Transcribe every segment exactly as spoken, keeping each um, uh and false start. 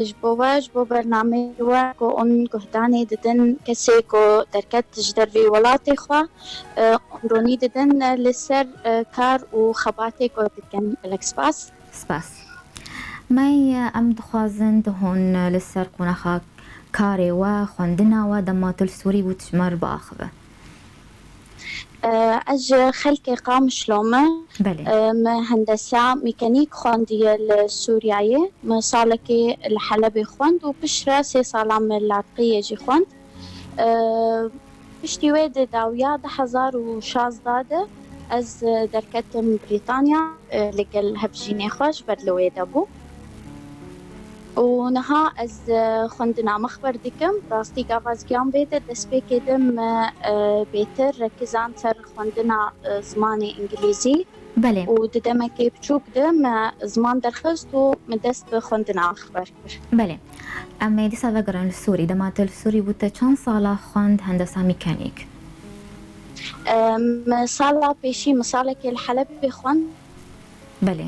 Ji bo we, ji bo bernameyê we ku hûn guhdanê didin kesê ku derket ji dervê welatê xwe, e, hûn ronî didin li ser, e, kar û xebatê ku dikin. Gelek spas. Spas. Mey, em dixwazin tu hûn li ser qonaxa karê we, xwendina we, dema tu li Sûrî bû, tu ji me re biaxive. E, ez ji xelkê Qamişlo me. Belê. E, me hendesa mekanîk xwendiye li Sûriyeyê. Me salekê li Helebê xwend û piştre sê salan me latqiyê jî xwend. E, piştî wê di dawiya du hezar û şazda de ez, e, derketim Brîtanya, e, li gel hevjînê xwe ji ber li wê de bû. Û niha ez, e, xwendina mexber dikim. Rastî gava ez giyan vê de destpêkê de me, e, bêtir rekizan ser xwendina, e, zimanê îngilîzî. Belê. Û di demekê biçûk de me ziman derxist û me dest bi xwendina mexber kir. Belê. Em ê dîsa vegerin li Sûrî. Dema te li Sûrî bû, te çend sala xwend hendesa mekanîk? Em, sala pêşî, min salekê li Helebê xwend. Belê.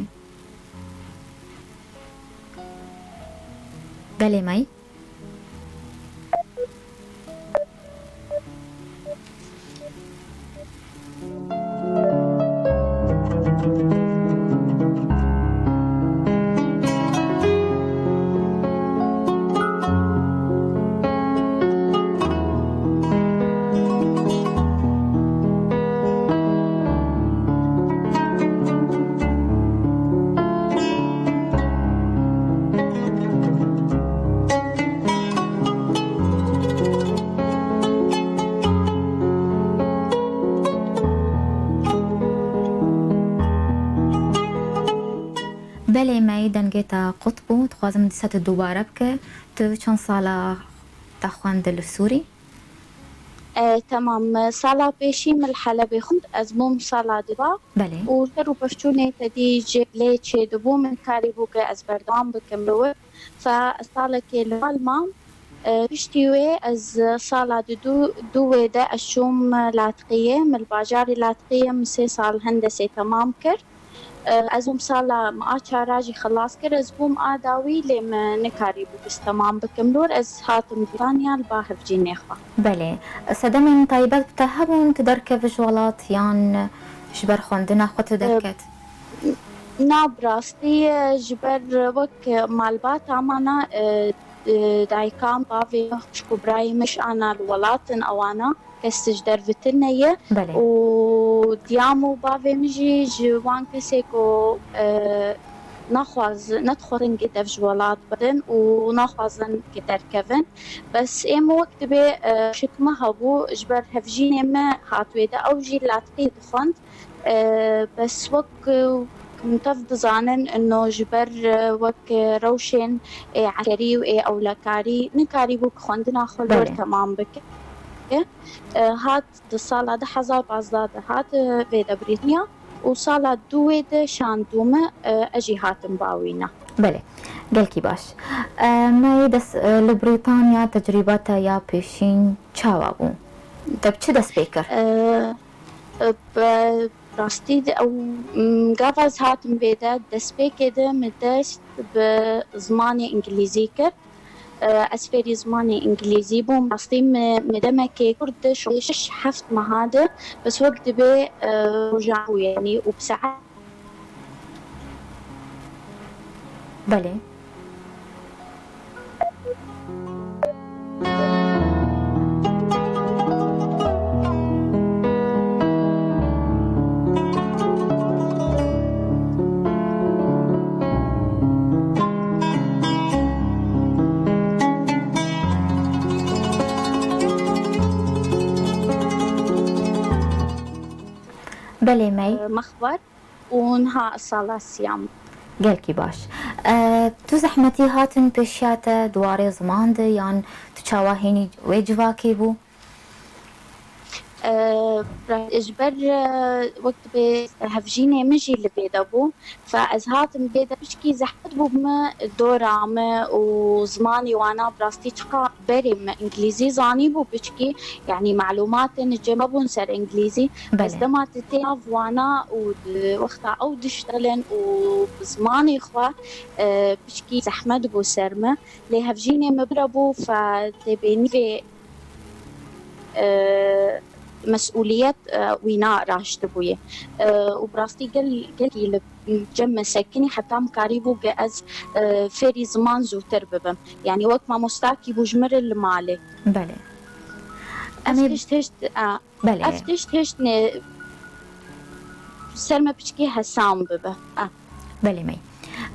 Belê, May. Belê, May, dengê te qut bû. Dixwazim dîsa tu dubare bike. Tu çend sala te xwend li Sûrî? E, temam. Sala pêşî min li Helebê xwend. Ez bûm sala duwa. Belê. Û şer û pevçûnê te dî ji lê çêdibû, min karîbû ku ez berdewam bikim li wir. Fe salekê li mal mam. E, piştî wê ez sala di du, du wê de ez çûm Latqiyê. Min li bajarê Latqiyê min sê sal hendesê temam kir. E, ez bûm sala min a çara jî xilas kir. Ez bûm a dawî, lê min nikarîbû biz temam bikim. Lor ez hatim Brîtanya li ba hevjînê xwe. Belê. Sedemên taybet bi te hebûn, tu derkevî ji welat yan ji ber xwendina xwe tu E, derket? Na, bi rastî, e, ji ber wek malbata me ne, e, e, dayika min, bavê min, xwişk û birayê min jî ana li welat in, ewana kes ji derve tune ye. Belê. Û diya min û bavê min jî ji wan kesê ku, e, naxwaz-, nedixwazin ku dev ji welat bidin û naxwazin ku derkevin. Bes ê min wek dibê, e, xweşik min hebû, ji ber hevjînê min hat wê de, ew jî latqî dixwend. E, bes wek, e, hûn tev dizanin, ino ji ber, e, wek, e, rewşên, e, eskerî û ê ewlekarî nikarîbû ku xwendina xwe li wir Belê. temam bike. E, hat di sala du hezar pazdeh de hat, e, vê de Brîtanya û sala du wê de şandû me, e, ez jî hatim bawîna. Belê, gelkî baş. E, me yê des-, e, li Brîtanya tecrîba te ya pêşîn çawa bû? Te bi çi dest pê kir? E, e, bi rastî de ew, m, gava ez hatim vê de, destpêkê de min dest bi zimanê îngilîzî kir. E, ez fêrî zimanê îngilîzî bûm. Rastî min, min demekê kurt de şeş heft meha de, bes wek dibê, e, rojan bû, yanî û bi saet. Belê. Belê, Mey. Mexwar û niha sala siyam. Gelkî baş. E, tu zehmetî hatin pêşiya te di warê ziman de, yan tu çawa hênî wê civakê bû? E, ji ber, e, wek dibê hevjînê min jî li vê de bû. Fe ez hatim vê de pişkî zehmet bû min dora min û zimanê wana bi rastî çiqa berê me îngilîzî zanîbû piçkî, yanî malûmatên cem hebûn ser îngilîzî. Bes Belê. dema tu tê nav wana û di wexta ew diştexilin û bi zimanê xwe, e, piçkî zehmet bû ser me. Lê hevjînê min bira bû, fe tê bênî vê, e, mesûliyet, e, wîna raştibûye. E, û bi rastî gel-, gelkî li cem me sekinî heta min karîbû ge ez, e, fêrî ziman zûtir bibim. Yanî wek mamostakî bû ji min re li malê. Belê. Em Ev ê tişt hişt, e, Belê. ev tişt hişt ne, ser me piçkî hesan bibe. E. Belê me.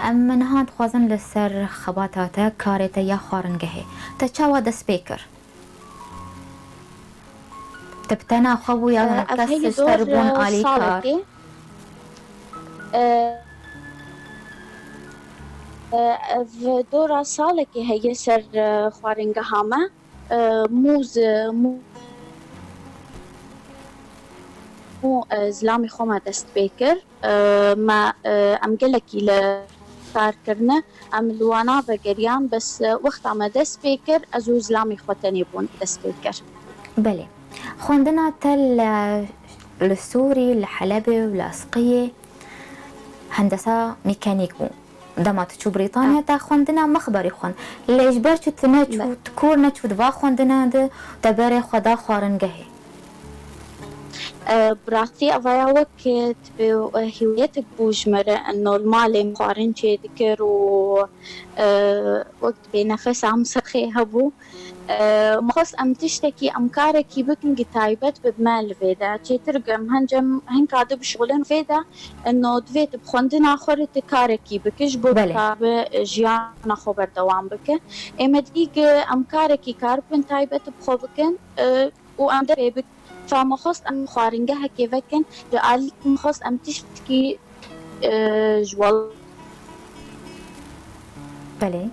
Em niha dixwazin li ser xebata te, karê te ya xwaringehê. Te çawa dest pê kir? Te bi tena xwe bû ya kes ji te re bûn alîkar? Salekê. E, e, ev dora salekê heye ser, e, xwaringeha me. E, mûz, mû, mû, e, zilamê xwe me dest pê kir. E, me, e, em gelekî li kar kirine. Em li wana vegeriyan, bes, e, wexta me dest pê kir, ez û zilamê xwe tenê bûn dest pê kir. Belê. Xwendina te li, li Sûrî, li Helebê û li Esqiyê hendesa mîkanîk bû. Dema tu çû Brîtanya, Ah. te xwendina mexberî xwend. Lê ji ber çi tu neçû, Me- tu kor neçû di va xwendina de, te berê xwe da xwaringehê? E, bi rastî evaya wek, e, tu bê, e, hîwiyetek bû ji me re, e, normalê min xwarin çê dikir û, e, wek dibê nefesa min serxê hebû. E, me xwest em tiştekî, em karekî bikin gi taybet bi me li vê de. Çêtir em hence hinka di bişxulin vê de, eno divê tu bi xwendina xwe re tu karekî bike, ji bo Belê. tu kabe jiyana xwe berdewam bike. Ê me dî gi em karekî kar bikin taybet bi xwe bikin, e, û em dê pê bikin. Fa me xwest em xwaringehekê vekin, ji alî me xwest em tiştkî, e, ji wal- Belê.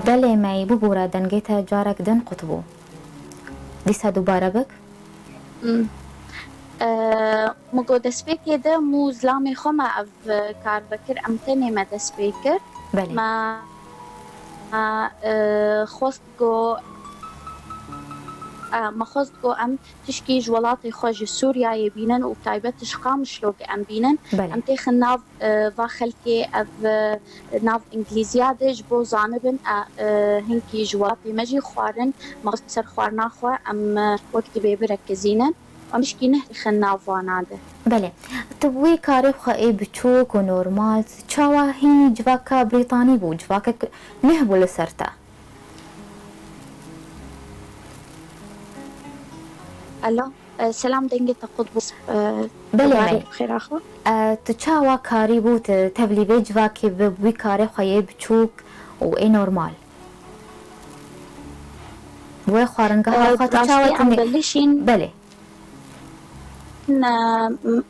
Belê mey, bibûre dengê te carek din qutibû. Dîsa dubare bik. Hmm. E, min got destpêkê de mû zilamê xwe me ev kar vekir, em tenê me dest pê kir. Belê. Me, e, xwest go, e, me xwest go em tişkî ji welatê xwe, ji Sûriyeyê bînin û bi taybet ji Qamişlo em bînin. Belê. Em têxin nav, e, va xelkê ev, e, nav Îngilîziya de ji bo zanibin, e, e, hinkî ji welatê me jî xwarin, me ser xwarina xwe em, e, wek dibê birekezînin. Em tişkî neh têxin nav wana de. Belê. Tu bi wî karê xwe ê biçûk û normal, çawa hînî civaka Brîtanî bû, civakek neh bû li ser te? Alo, e, selam, dengê te qut bû. E, Belê dubarê me. Bi xêra xwe. E, tu çawa karî bû tu tevlî vê civakê bi wî karê xwe yê biçûk û ê normal? Wê xwaringeha E, xwe tu çawa rastî em tune- belişîn. Belê. Ne, m-,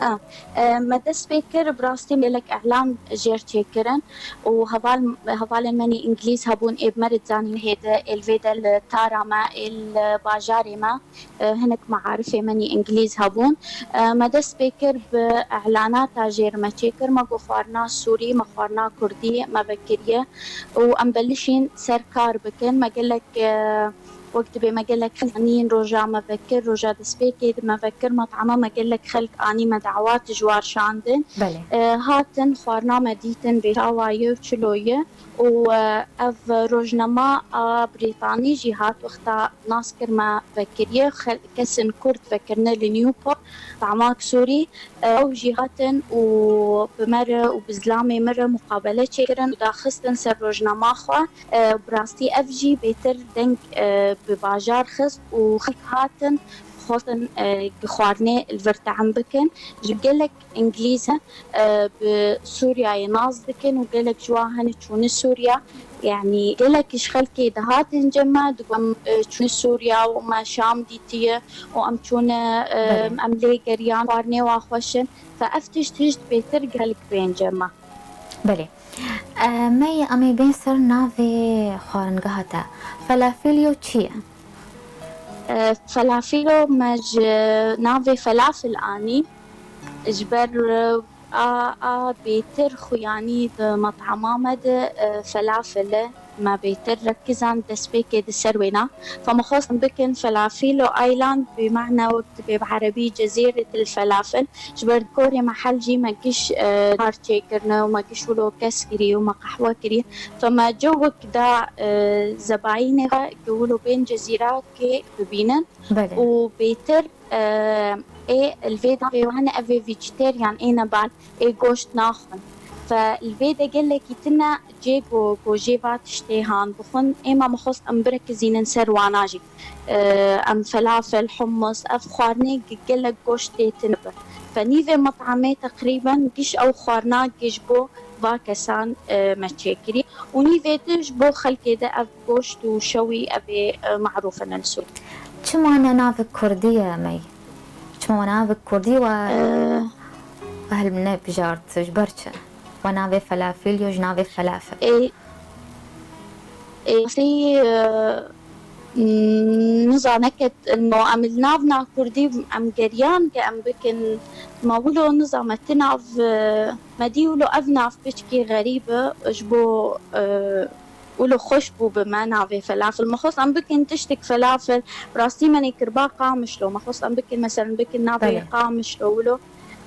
a, e, me dest pê kir, bi rastî gelek îlan jêr çêkirin û heval, hevalên me nî îngilîz hebûn, ê bi me re dizanîn hêde, ê li vê de li tara me, ê li bajarê me, e, hinek mearifê me nî îngilîz hebûn. E, me dest pê kir bi îlanata jêr me çêkir, me got xwarina sûrî, me xwarina kurdî me vekiriye û em belişîn ser kar bikin. Me gelek, e, Wek dibê me gelek xelk anîn roja me vekir, roja destpêkê di me vekir, metama me gelek xelk anî me dawat ji war şandin. Belê. E, hatin xwarina me dîtin bê çawa ye û çilo ye. Û, e, ev rojnama a Brîtanî jî hat wexta nas kir me vekiriye. Xel-, kesin Kurd vekirine li Newport, damak Sûrî. Ew jî hatin û bi me re û bi zilamê min re muqabele çêkirin û daxistin ser rojnama xwe. E, bi rastî ev jî bêtir deng, e, bi bajar xist û xelk hatin xwestin, e, xwarinê li vir te'm bikin. Ji gelek Îngilîz, e, bi Sûriyeyê nas dikin û gelek ji wan hene çûne Sûriya. Yanî gelek ji xelkê dihatin cem me, digot, em, e, çûne Sûriya û me Şam dîtiye û em çûne, e, Belê. em lê geriyan, xwarinê wan xweş in. Fe ev tişt hişt bêtir gelek bên cem me. Belê. E, me yê em ê bên ser navê xwaringeha te. Felafilyo çi ye? E, felafilo me ji navê felafil anî. Ji ber, e, a, a bêtir xuyanî di met'ama me de, e, felafil e. Me bêtir rekizan destpêkê di ser wêna. Fe me xwest em bikin felafilo Ayland, bi mehna wek dibê bi erebî cezîretil felafil. Ji ber korê me hel jî me giş, e, kar çêkirine û me giş wilo kes kirî û me qehwe kirî. Fe me cewik da, e, zebayînê xwe ku wilo bên cezîrakê bibînin. Belê. Û bêtir, e, ê li vê davê wan ev ê vegetarian ê neban ê goşt naxwin. Fe li vê de gelekî tine cê ku, ku jê va tiştê han bixwin, ê me xwest em birekizînin ser wana jî. E, em felafel, hummus, ev xwarinê gi-, gelek goştê tine bi. Fe nîvê met'amê teqrîben giş ew xwarina giş bo va kesan, e, me çêkirî. Û nîvê din ji bo xelkê de ev goşt û şewî ev ê, e, marûf in li Sûriyê. Çima ne navê kurdî ye me yê? Çima we navê kurdî we, e, we hilm nebijart, ji ber çi? We navê felafil yo ji navê felafel. Ê, ê, sê, e, nizane ke no em li nav na kurdî em geriyan ke em bikin, ma wilo nizame ti nav, e, me dî wilo ev nav piçkî xerîb e, ji bo, e, wilo xweş bû bi me navê felafel. Me xwest em bikin tiştek felafel, rastî me nê kirba Qamişlo, me xwest em bikin, meselen, bikin navê Belê. Qamişlo wilo.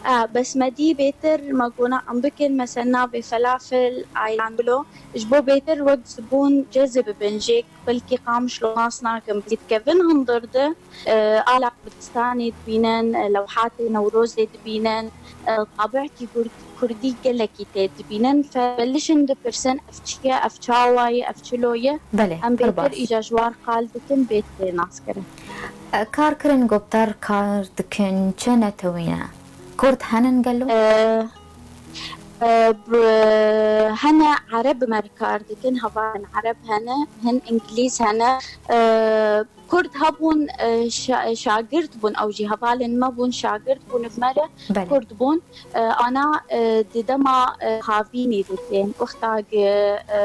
E, bes me dî bêtir me gona em bikin, meselen, navê felafel Aylan wilo. Ji bo bêtir wek zibûn cezib bibin jê, belkî Qamişlo nas nakin, dikevin hundir de, e, ala Kurdistanê dibînin, e, lewhatê Newrozê dibînin, e, tabîkî Kurd-, Kurdî gelekî tê dibînin. Fe belişin dipirsin, ev çi ye, ev çawa ye, ev çilo ye? Belê, Em pir bêtir baş. Îca ji war qal dikin, bê tê naskirin. E, kar kirin, goptar kar dikin, çi netewîne? Kurd henin gelo? E, e, bi-, hene Ereb bi me re kar dikin, hevalên Ereb hene, hin Îngilîz hene. E, Kurd hebûn, e, şa-, şagirt bûn, ew jî hevalên me bûn, şagirt bûn, bi me re Belê. Kurd bûn. E, ana, e, di dema, e, havînê de tên, wexta ge, e,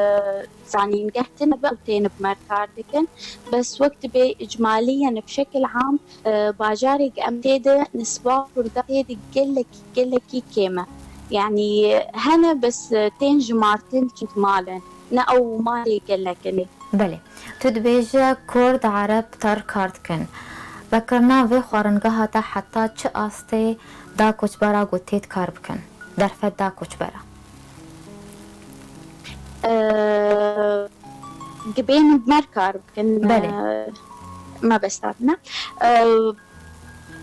zanîngeh tine be û tên bi me re kar dikin. Bes wek dibê icmaliyen bi şekil am, e, bajarê ge em tê de nisba Kurda tê de gelekî, gelekî kêm e. Yanî hene bes, e, tên jimartin çi mal in. Ne ew malê gelek in ê. Belê. Tu dibêje Kurd, Ereb tar kar dikin. Vekirina vê xwaringeha te heta çi astê da koçbera ku tê kar bikin? Derfet da koçbera? Eee, gibên mer kar bikin, Belê. eee, mebesta bine. Eee,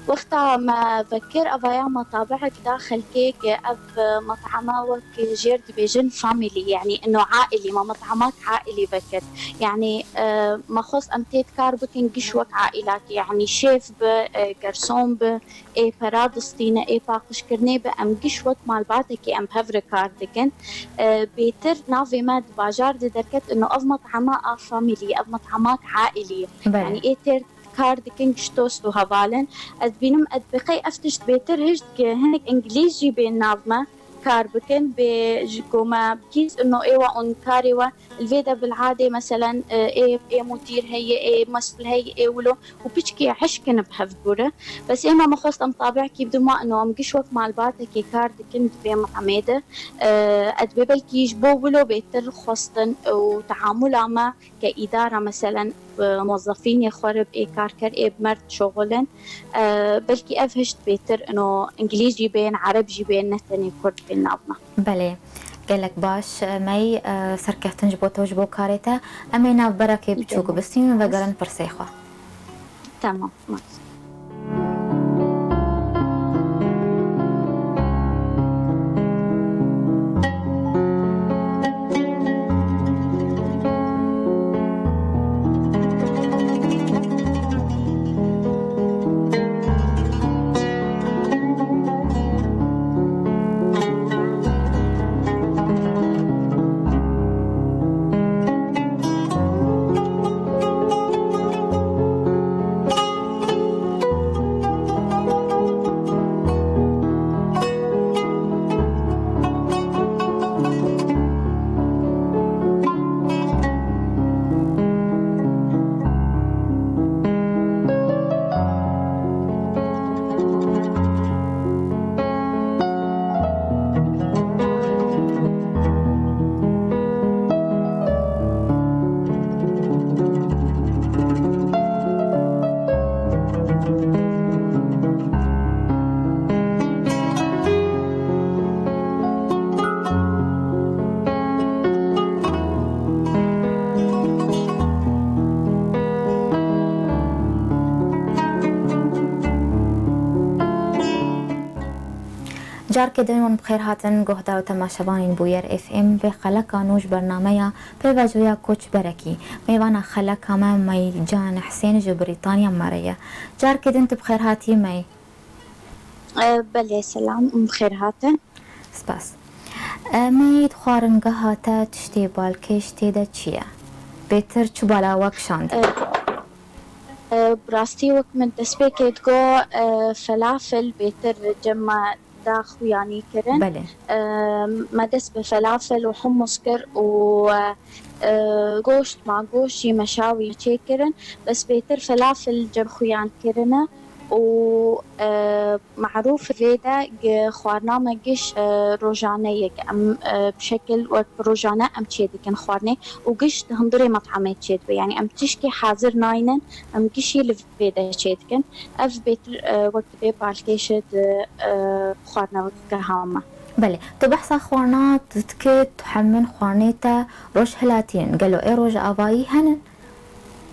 Wexta me vekir, evaya me tabi'ek da xelkê ke ev met'ama wek jêr dibêjin family, yanî ino ailî, me met'amak ailî vekir. Yanî, e, me xwest em tê kar bikin giş wek ailakî, yanî şêf bi, e, gerson bi, ê pera distîne, ê paqijkirinê bi, em giş wek malbatekî em bi hev re kar dikin. E, bêtir navê me di bajar de derket, ino ev met'ama a family, ev met'amak ailî ye. Belê. Yanî ê têr kar dikin giş dost û heval in. Ez dibînim, ez bi qey ev tişt bêtir hişt ki hinek îngilîz jî bên nav me kar bikin, bê ji ku me bikîz ino ê we û karê we li vê de bilhadê, meselen, e, ê, ê mudîr heye, ê mesul heye, ê wilo û piçkî hişkin bi hev gure. Bes ê me, me xwest em tabi'kî bidin wa ino em giş wek malbatekê kar dikin di vê me'amê de. E, ez dibê belkî ji bo wilo bêtir xwestin û teamula me ke îdara, meselen, e, muwezzefînê xwe re ê karker ê bi mer dişoxilin. E, belkî ev hişt bêtir ino îngilîz jî bên, ereb jî bên, ne tenê kurd bên nav me. Belê, gelek baş, e, mey, e, serkeftin ji bo te û ji bo karê te. Em ê navberekê biçûk Gelek bistînin, baş. Vegerin pirsê xwe. Tamam. Carkê din wan bi xêr hatin guhdar û temaşevanên Bûyer F M. Vê xeleka nû ji bernameya pêvajoya koçberekî. Mêvana xeleka me Meycan Husên ji Brîtanya me re ye. Carkê din tu bi xêr hatî Mey. E, belê, selam, bi xêr hatin. Spas. E, Mey, di xwaringeha te tiştê balkêş tê de çi ye? Bêtir çi bala we kişandiye? E, e, bi rastî wek min destpêkê digot, e, felafil bêtir cem me da xuyanî kirin. Belê. E, me dest bi felafil û hummus kir û, e, goşt, ma goşt jî meşawî çêkirin. Bes bêtir felafil cem xuyan kirine û, e, marûf vê de gi-, xwarina me giş, e, rojane ye ke em, e, bi şekil wek rojane em çêdikin xwarinê û giş di hundirê met'amê çêdibe. Yanî em tişkî hazir naynin, em gişî li vê de çêdikin. Ev bêtir, e, wek dibê balkêşe di, e, xwaringeha me. Belê. Tu behsa xwarina tu dikî, tu hemin xwarinê te rojhilatî in. Gelo ê rojavayî henin?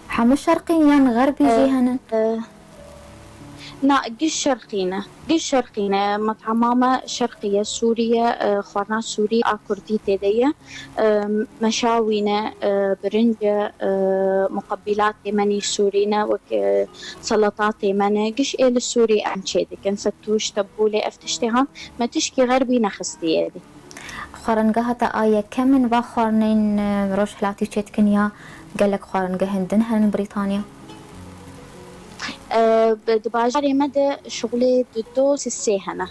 Hemû şerqîn yan xerbî jî E, henin? E, na, giş şerqî ne. Giş şerqî ne. Met'ama me şerqî ye, sûrî ye, e, xwarina sûrî a kurdî tê de ye. E, meşawî ne, e, birinc e, e, muqebîlatê me nî sûrî ne, wek, e, selatatê me ne. Giş ê li Sûrî em çê dikin. Fetûş, tebûlê, ev tiştê han me tişkî xerbî nexistî êdî. Xwaringeha te a yekem in va xwarinên, e, rojhilatî çê dikin ya gelek xwaringehên din henin Brîtanya? E, bi-, di bajarê me de şixulê du do sisê hene.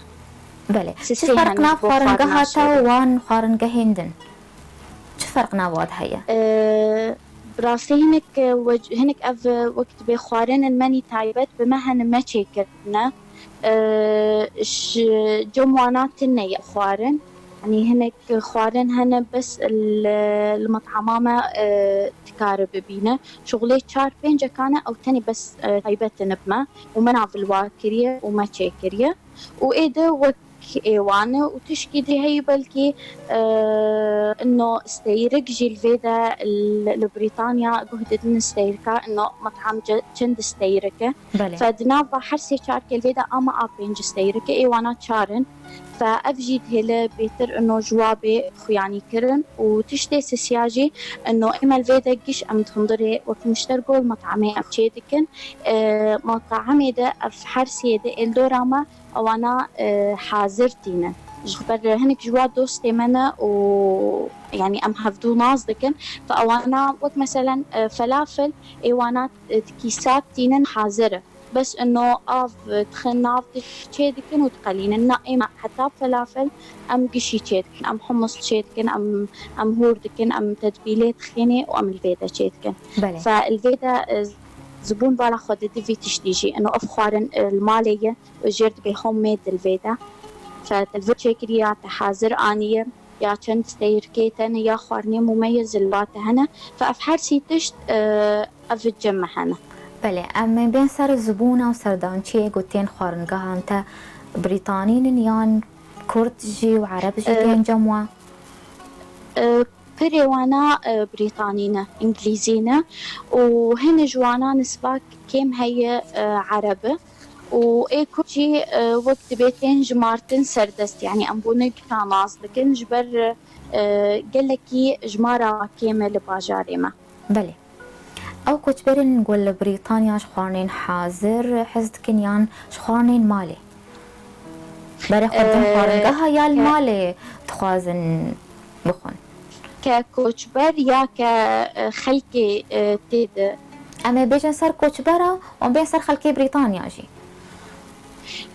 Belê. Sisê Çi ferq hene nav ji bo xwaringeha xwarina te û şorê. Wan xwaringehên din? Çi ferq nav wan heye? E, bi rastî hinek, e, wec-, hinek ev, e, wek dibê xwarinên me nî taybet bi me hene me çêkirine. E, ji cem wana tune ye xwarin. Yanî hinek xwarin hene bes li, li met'ama me, e, dikare bibîne. Şixulê çar pêncekane ew tenê bes, e, taybet in bi me û me nav li wa kiriye û me çêkiriye. Û ê de wek ê wan e û tişkî dî heyî belkî, e, ino steyrik jî li vê de li, li Brîtanya guh didin steyrika, ino met'am ce-, çend steyrik e. Belê. Fe di nav va her sê çarkê li vê de ama a pênc steyrik e, ê wana çar in. Fe ev jî dihêle bêtir ino ji wa bê xuyanî kirin û tiştê sisiya jî ino ê me li vê de giş em di hundirê wek miştergo li met'amê em çê dikin. E, met'amê de ev her sê de ê li dora me ewana, e, hazir tînin. Ji ber hinek ji wa dostê me ne û, yanî, em hevdû nas dikin. Fe ewana wek meselen, e, felafil ê wana, e, di kîsa tînin hazir e. Bes ino av, e, dixin nav di çê dikin û diqelînin. Na ê me heta felafil em gişî çê dikin, em humus çê dikin, em, em hûr dikin, em tedbîlê dixînê û em li vê de çê dikin. Belê. Fe li vê de, e, zibûn bala xwe didi vî tiştî jî. Ino ev xwarin, e, li malê ye. Jêr dibê homemade li vê de. Te li vir çêkirî ya te hazir aniye, ya çend steyirkê te ne, ya xwarinê mûmeyê zilwa te hene. Fe ev her sî tişt, e, ev cem me hene. Belê, em ê bên ser zibûna û serdançiyê ku tên xwaringehan te Brîtanî nin yan Kurd jî û Ereb jî E, tên cem wan? E, pirê wana, e, Brîtanî ne, Îngilîzî ne û hinê ji wana nisba kêm heye, e, Ereb e. Û ê Kurd jî, e, wek dibê tên jimartin serdest, yanî em bûne gita nas dikin, ji ber, e, gelekî jimara kêm e li bajarê me. Belê. Ew koçberên ku li Brîtanya ji xwarinên hazir hez dikin yan ji xwarinên malê? Berê xwe din E, xwaringeha ya li ke- malê dixwazin bixwin? Ke koçber ya ke, e, xelkê, e, tê de. Em ê bêjin ser koçbera, û em bên ser xelkê Brîtanya jî.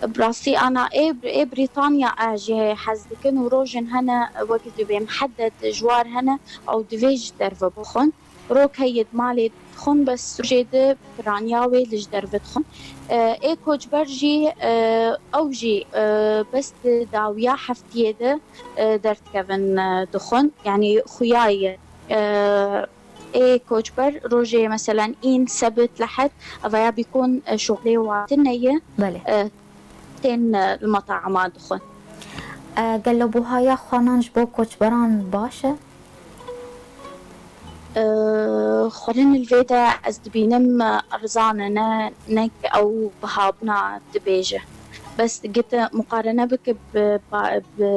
Bi rastî ana ê, ê Brîtanya e jê hez dikin û rojên hene, wek dibê mihedded ji war hene, ew divê ji derve bixwin. Rok heye di malê dixwin, bes rojê di piraniya wê li ji derve dixwin. E, ê koçber jî, e, ew jî, e, bes di dawiya heftiyê de, e, derdikevin, e, dixwin. Yanî xuya ye. E, ê koçber rojê meselen în, sebit, lehed, evaya bîkon, e, şuxlê wa tune ye. Belê. E, tên, e, li metama dixwin. E, gelo buhaya xwanan ji bo koçberan baş e? E, xwarin li vê de ez dibînim, e, erzan e, ne, ne ew bihabûna dibêje. Bes gite muqarene bike bi, bi, bi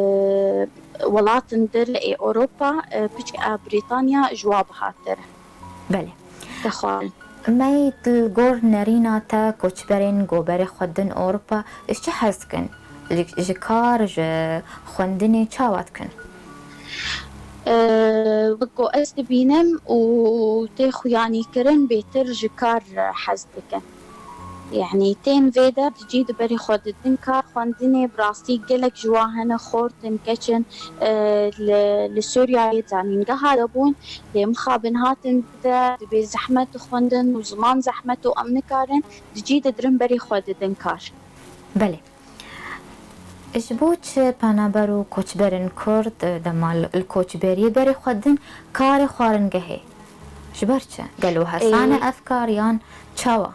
welatin dir ê Ewropa, e, piçke a Brîtanya ji wa bihatir e. Belê. Te xwarin. Mey tu gor nerîna te koçberên goberê xwe din Ewropa ji çi hez dikin? Ji, ji kar, ji xwendinê çawa dikin? Wek ku ez dibînim û tê xuyanîkirin bêtir ji kar hez dikin. Yanî tên vê de di cî di berê xwe didin kar xwendinê bi rastî gelek ji wan hene xortin keç in li, li Sûriyeyê zanîngeha de bûn lê mixabin hatin de dibê zehmet xwendin û ziman zehmet û em nikarin di cî didirin berê xwe didin kar. Belê. Ji bo çi penaber û koçberên Kurd dema li koçberiyê berê xwe din karê xwaringehê? Ji ber çi? Gelo hesan e ev kar yan çawa?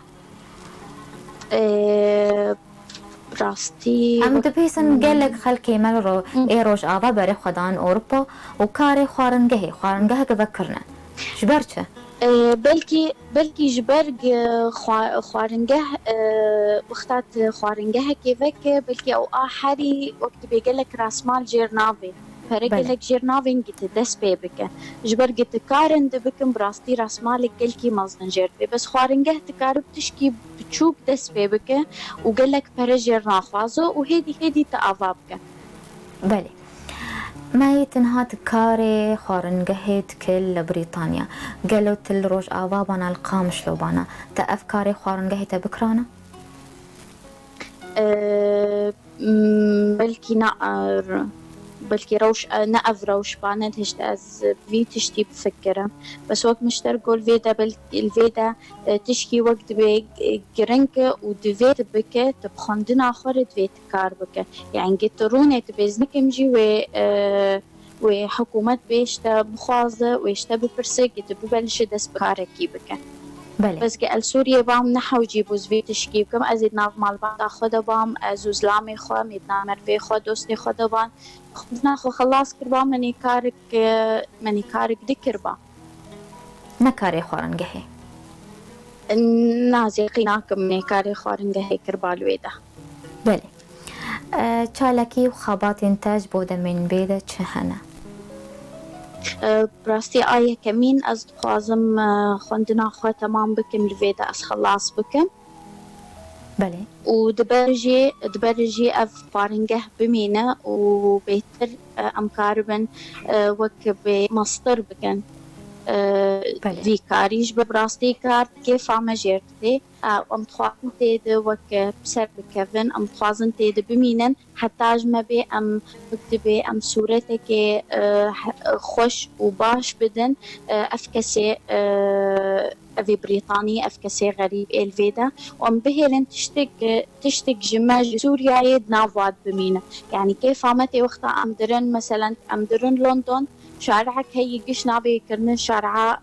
Rastî Em dibihîzin gelek xelkê me li ro- ê Rojava berê xwe dan Ewropa û karê xwaringehê, xwaringehek vekirine. Ji ber çi? Belkî belkî ji ber xwaringeh wexta tu xwaringehekê veke belkî ew a herî wek dibê gelek rasmal jêr navê. Pere gelek jêr navên gite dest pê bike. Ji ber gite karin dibikin bi rastî rasmalek gelkî mezin jêr dibê. Bes xwaringeh dikare bi tişkî biçûk dest pê bike û gelek pere jêr naxwaze û hêdî hêdî te ava bike. Belê. Me yê tu niha tu karê xwaringehê dikê li Brîtanya. Gelo tu li Rojava bana li Qamişlo bana, te ev karê xwaringehê te bikirana? Belkî ne belkî rewş ne ev rewş bane hişt ez vî tiştî bifikirim. Bes wek min ji te re got vê de belkî li vê de tişkî wek dibê giring e û divê tu bike, tu bi xwendina xwe re divê tu kar bike. Yanî tu rûnê tu bêznikim jî wê wê hikûmet bê ji te bixwaze, wê ji te bipirse, ki tu bibe li şi dest bi karekî bike. Belê. Bes ki el Sûriyê bam ne hewcî bû ez vê tişkî bikim, ez ê di nav malbata xwe de bam, ez û zilamê xwe, mêdna merivê xwe, dostê xwe de ban. Xwendina xwe xelas kir bam, min ê karek, min ê karek dikir ba. Ne karê xwaringehê. Na zêqî nakim, min ê karê xwaringehê kir ba li wê de. Belê. Çalakî û xebatên te ji bo demên bê de çi hene? Bi rastî a yekemîn ez dixwazim xwendina xwe temam bikim, li vê de ez xelas bikim. Belê. Û diber jî, diber jî ev xwaringeh bimîne û bêtir em karibin wek bê mestir bikin. Vî karî ji ber bi rastî kar kêfa me jêr didê. Em dixwazin tê de wek bi ser bikevin, em dixwazin tê de bimînin, heta ji me bê em wek dibê em sûretekê xweş û baş bidin ev kesê, ev ê Brîtanî, ev kesê xerîb ê li vê de û em bihêlin tiştek, tiştek ji me ji Sûriyeyê di nav wan bimîne. Yanî kêfa me tê wexta em dirin, meselen em dirin London, şarihek heye giş navê kirine şariha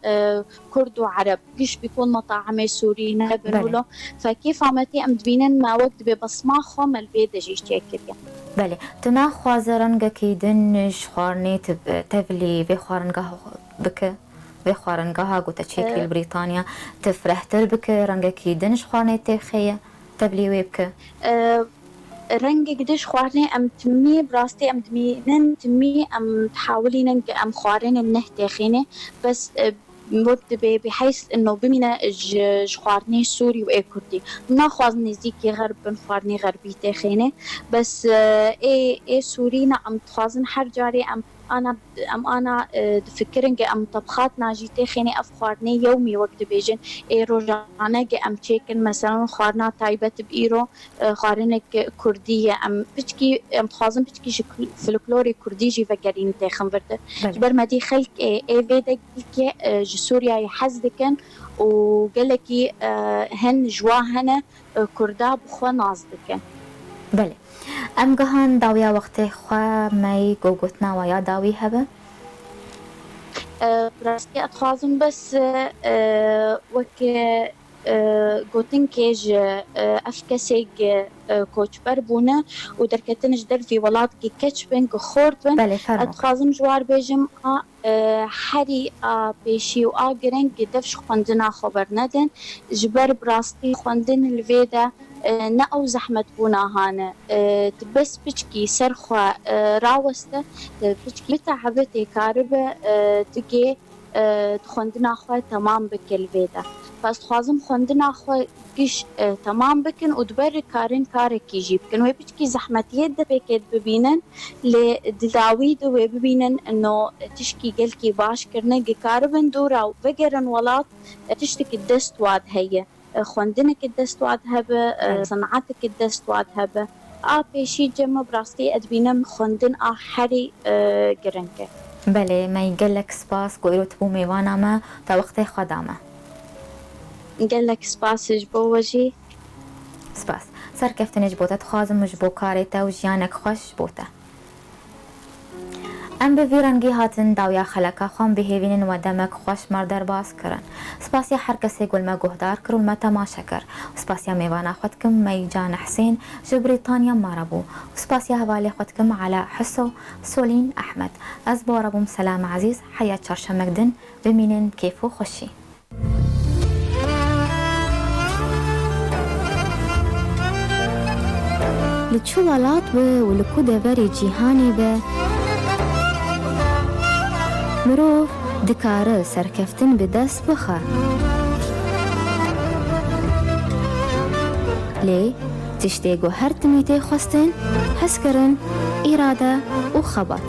Kurd û Ereb. Giş bîkon metaimê Sûrî nebin wilo. Fe kêfa me tê em dibînin me wek dibê besma xwe me li vê de jî çêkiriye. Belê. Tu naxwaze rengekî din ji xwarinê tu tevlî vê xwaringeha bike? Vê xwaringeha ku te çêkirî li Brîtanya, tu firehtir bike, rengekî din ji xwarinê têxêye, tevlî wê bike? Rengek din ji xwarinê em timî, bi rastî em dimînin, timî em dihewilînin ku em xwarinên neh têxîne. Bes wek dibê biheyst ino bimîne ji, ji xwarinê Sûrî û ê Kurdî. Naxwazin nêzîkî xerb bin, xwarinê xerbî têxêne. Bes ê, ê Sûrî ne em dixwazin her carê em ana, em ana difikirin ku em tebxatna jî têxêne ev xwarinê yewmî wek dibêjin ê rojane ku em çêkin, meselen xwarina taybet bi îro xwarinek kurdî ye. Em piçkî, em dixwazin piçkî ji folklorê kurdî jî vegerîn têxin vir de. Ji ber me dî xelk ê, ê vê de gelkê ji Sûriyeyê hez dikin û gelekî hin ji wa hene kurda bi xwe nas dikin. Belê. Em gihan dawiya wextê xwe, mey gogotina we ya dawî hebe? Bi rastî ez dixwazim bes wek gotinkê ji ev kesê gi koçber bûne û derketin ji dervî welat gi keç bin, gi xort bin. Belê, fermo. Ez dixwazim ji war bêjim a herî a pêşî û a giring gi dev ji xwendina xwe bernedin. Ji ber bi rastî xwendin li vê de e, ne ew zehmetbûna hane. E, tu bes piçkî ser xwe, e, raweste, tu piçkî bitehebe tê karibe, e, tu gê, e, tu xwendina xwe temam bike li vê de. Ez dixwazim xwendina xwe giş, e, temam bikin û di ber karin karekî jî bikin. Wê piçkî zehmetiyê di pêkê bibînin, lê di dawî de wê bibînin, no tişkî gelkî baş kirine, gikaribin dûra û vegerin welat, e, tiştekî dest wa de heye. E, xwendinekî dest wa de hebe, e, Evet. senatekî dest wa de hebe. A pêşî cem me bi rastî ez dibînim xwendin a herî, e, giring e. Belê, me gelek spas ku îro tu bû mêvana me, te wextê xwe da me. Gelek spas ji bo we jî. Spas. Serkeftinê ji bo te dixwazim û ji bo karê te û jiyanek xweş ji bo te. Em bi vî rengî hatin dawiya xeleka xwe, em bihêvînin we demek xweş me derbas kirin. Spasiya her kesê ku li me guhdar kir û li me temaşe kir. Spasiya mêvana xwe dikim Meycan Husên ji Brîtanya me re bû. Spasiya hevalê xwe dikim Ela Huso, Solîn Ehmed. Ez bi we re bûm Selam Ezîz, heya çarşemek din bimînin kêf û xweşî. Li çi welat be û li ku deverê cîhanê be, mirov dikare serkeftin bi dest bixe. Lê tiştê ku her timî tê xwestin, hezkirin, îrade û xebat.